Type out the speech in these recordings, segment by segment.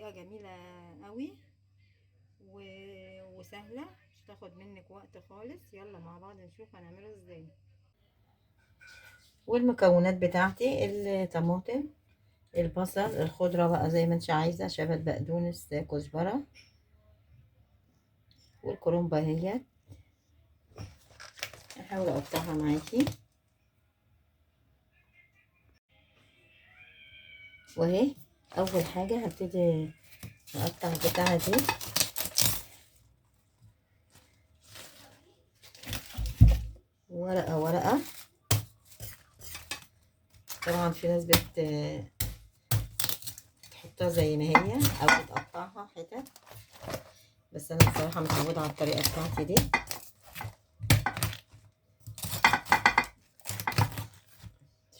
طريقه جميلة قوي وسهلة، مش هتاخد منك وقت خالص. يلا مع بعض نشوف هنعمله ازاي. والمكونات بتاعتي: الطماطم، البصل، الخضرة بقى زي ما انت عايزه، شبت، بقدونس، كزبره، والكرنبه اهي هحاول اقطعها معاكي. وهي اول حاجة هبتدي اقطع البتاعه دي. ورقة ورقة. طبعا في ناس بتحطها زي ما هي او بتقطعها حتت، بس انا بصراحة متعوده على الطريقة بتاعتي دي.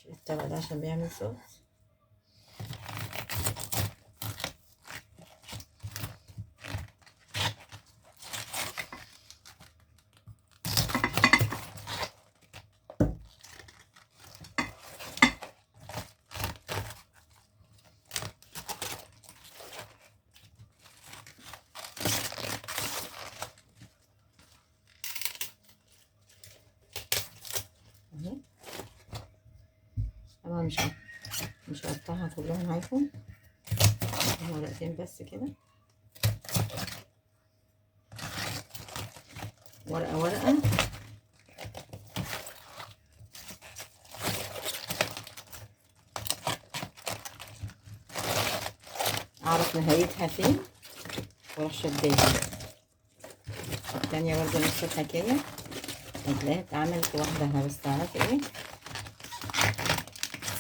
الطبق ده عشان بيعمل صوت. طبعا مش هقطعها كلها معاكم، ورقتين بس كده، ورقة ورقة. اعرف نهايتها فين واروح شداها. التانية برضه نفس الحكاية، هتلاقيها اتعملت لوحدها، بس تعرفي ايه،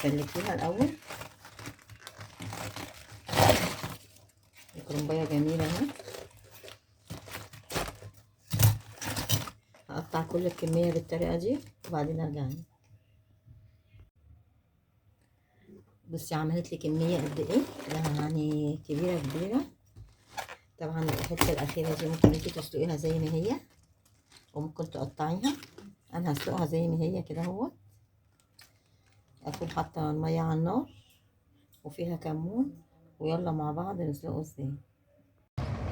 سلكيها الاول. الكرنبايه جميلة اهي. هقطع كل الكمية بالطريقة دي وبعدين ارجع. بصي عملت لي كمية قد ايه، يعني كبيرة كبيرة. طبعا الحتة الاخيرة دي ممكن انتي تسلقيها زي ما هي وممكن تقطعيها. انا هسلقها زي ما هي كده اهوت. اكون حاطه المية على النار وفيها كمون، ويلا مع بعض نسلقه ازاي.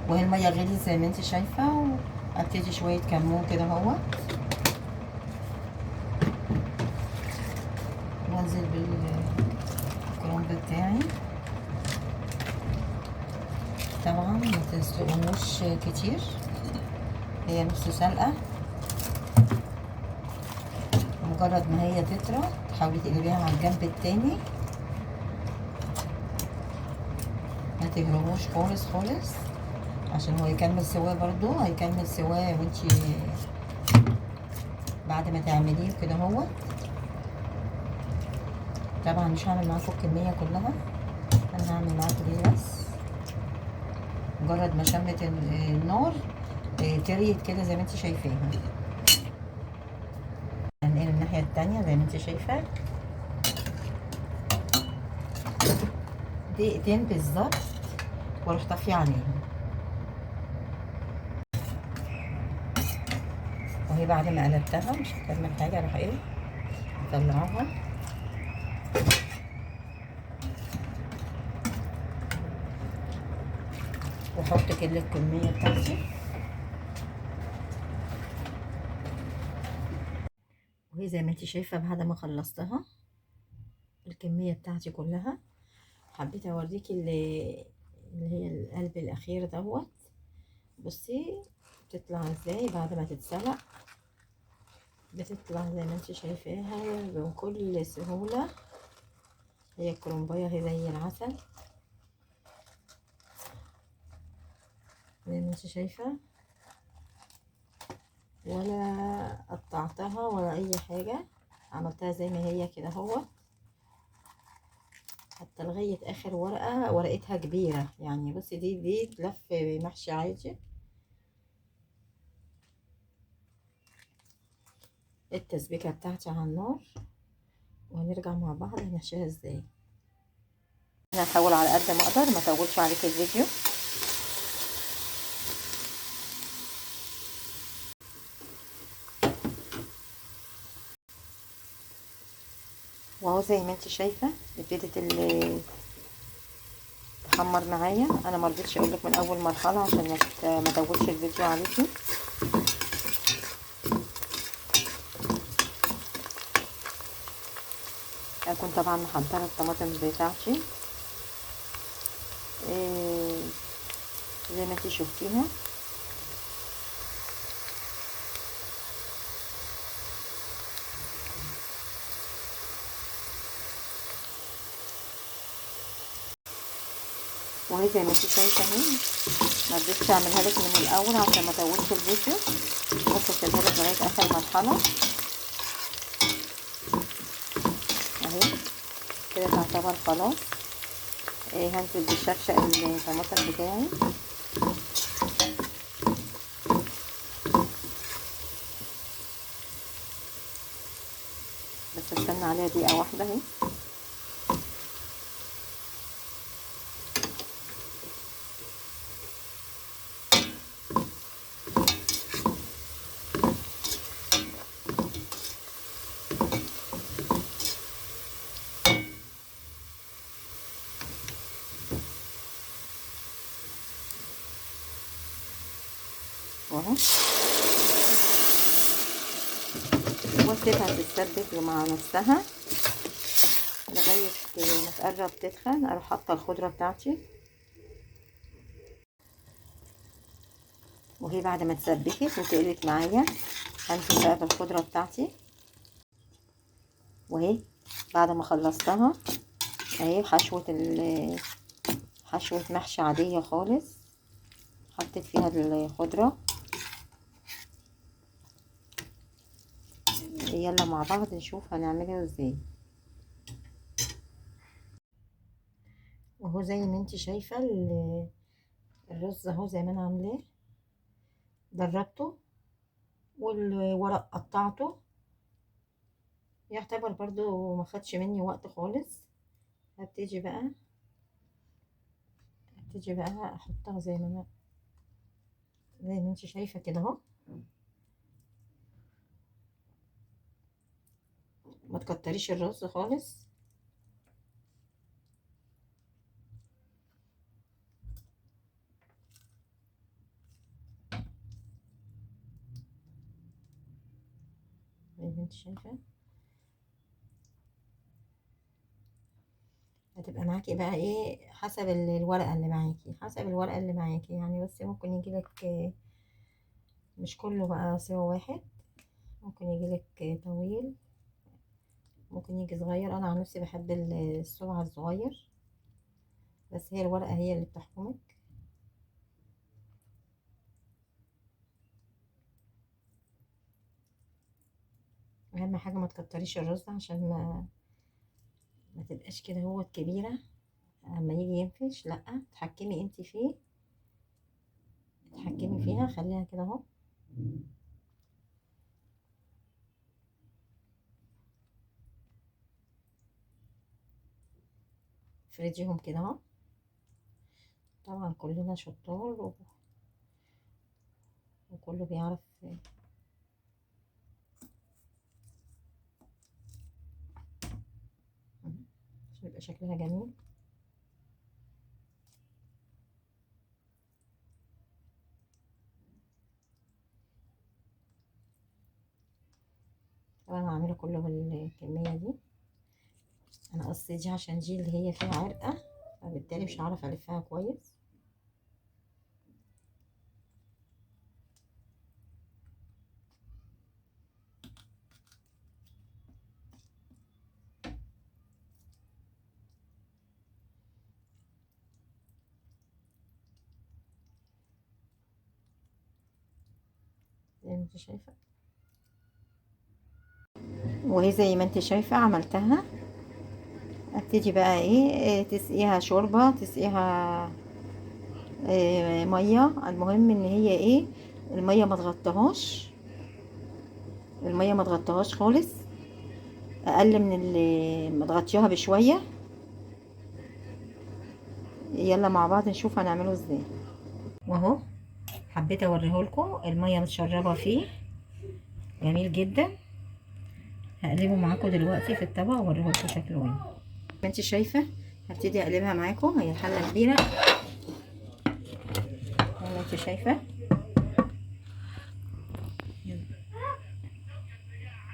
وهي المية غليت زي ما انت شايفه، وابتدي شوية كمون كده اهوت، وانزل بالكرنب بتاعي. طبعا ما تسلقوهوش كتير، هي نص سلقه. مجرد ما هي تطرى تحاولي تقلبيها على الجنب التاني، ما تهربوش خالص خالص عشان هو يكمل سواه. برضو هيكمل سواه وانتي بعد ما تعمليه كده اهو. طبعا مش هعمل معاكم الكمية كلها، انا هعمل معاكم دي بس. مجرد ما شمت النار تريت كده زي ما انتي شايفاها. هنقل الناحية التانية زي ما انت شايفة، دقيقتين بالظبط واروح طافية عليها. وهي بعد ما قلبتها مش هكمل حاجة، اروح ايه اطلعوها. واحط كل الكمية بتاعتي. وهي زي ما انت شايفه بعد ما خلصتها الكمية بتاعتي كلها، حبيت اوريكي اللي هي القلب الاخير دوت. بصي بتطلع ازاي بعد ما تتسلق، بتطلع زي ما انت شايفاها بكل سهولة. هي الكرنبايه هي زي العسل زي ما انت شايفه، ولا قطعتها ولا اي حاجة، عملتها زي ما هي كده اهو، حتى لغاية اخر ورقة. ورقتها كبيرة يعني. بصي دي تلف محشي عادي. التسبيكه بتاعتي على النار، وهنرجع مع بعض هنحشيها ازاي. انا هحاول على قد ما اقدر ما اطولش عليك الفيديو. واهو زي ما انت شايفه ابتدت تحمر تتحمر معايا. انا ما رضيتش اقول لك من اول مرحلة عشان ما اطولش الفيديو عليكي. اكون طبعا محضرة الطماطم بتاعتي زي ما انتي شفتيها. وهي زي ما انتي شايفه اهي، ما رضيتش اعملها لك من الاول عشان ما اطولش الفيديو، بس اسيبها لك لغاية اخر مرحلة اهي كده تعتبر خلاص. هنزل بالشفشق الطماطم بتاعي. بس استنى عليها دقيقة واحدة اهي. اهو واسيبها تتسبك مع نفسها لغاية ما تقرب تدخن. اروح حاطه الخضرة بتاعتي، وهي بعد ما تسبكت وتقلت معايا هنزل بقى بالخضره بتاعتي. وهي بعد ما خلصتها اهي حشوه محشي عادية خالص، حطيت فيها الخضرة. يلا مع بعض نشوف هنعمله ازاي. وهو زي ما انت شايفه الرز اهو زي ما انا عاملاه، دربته والورق قطعته، يعتبر برضو ما خدش مني وقت خالص. هبتدي بقى احطها زي ما انت شايفه كده اهو. ما تكتريش الرز خالص. زي ما انت شايفه هتبقى معاكي بقى ايه حسب الورقة اللي معاكي، حسب الورقة اللي معاكي يعني. بس ممكن يجيلك مش كله بقى سوا واحد، ممكن يجيلك طويل، ممكن يجي صغير. انا عن نفسي بحب الصبع الصغير، بس هي الورقة هي اللي بتحكمك. اهم حاجة ما تكتريش الرز عشان ما تبقاش كده هو كبيرة اما يجي ينفش، لا تحكمي انت فيه، تحكمي فيها. خليها كده اهو. افرديهم كده اهو. طبعا كلنا شطار وكله بيعرف. عشان يبقى شكلها جميل. طبعا هعمله كله بالكمية دي. انا قصيت دي عشان دي اللي هي فيها عرقة، فبالتالي مش هعرف الفها كويس. زي ما انت شايفة، وهي زي ما انت شايفة عملتها. ابتدي بقى ايه، تسقيها شوربة، تسقيها إيه مية. المهم ان هي ايه، المية ما تغطيهاش، المية ما تغطيهاش خالص، اقل من اللي ما تغطيها بشوية. يلا مع بعض نشوف هنعمله ازاي. واهو حبيت اوريهولكم المية متشربه فيه، جميل جدا. هقلبه معاكم دلوقتي في الطبق واوريهولكم شكله ايه. ما انت شايفه هبتدي اقلبها معاكم. هي الحلة كبيرة زي ما انت شايفه،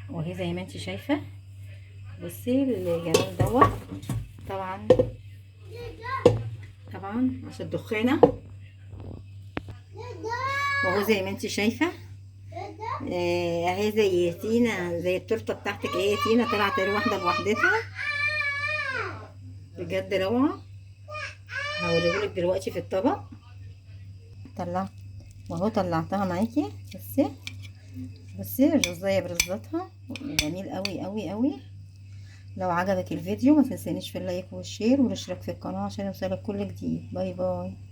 وهي زي ما انت شايفه. بصي الجمال دوت، طبعا طبعا عشان الدخانه، وهو زي ما انت شايفه اهي زي تينا، زي التورتة بتاعتك ايه تينا، طلعت واحدة لوحدتها بجد روعه. هوريهولك دلوقتي في الطبق. طلعت وهو طلعتها معاكي. بصي بصي الرزايه برزتها جميل قوي قوي قوي. لو عجبك الفيديو ما تنسانيش في ال like وال share والاشتراك في القناة عشان يوصلك كل جديد. bye bye.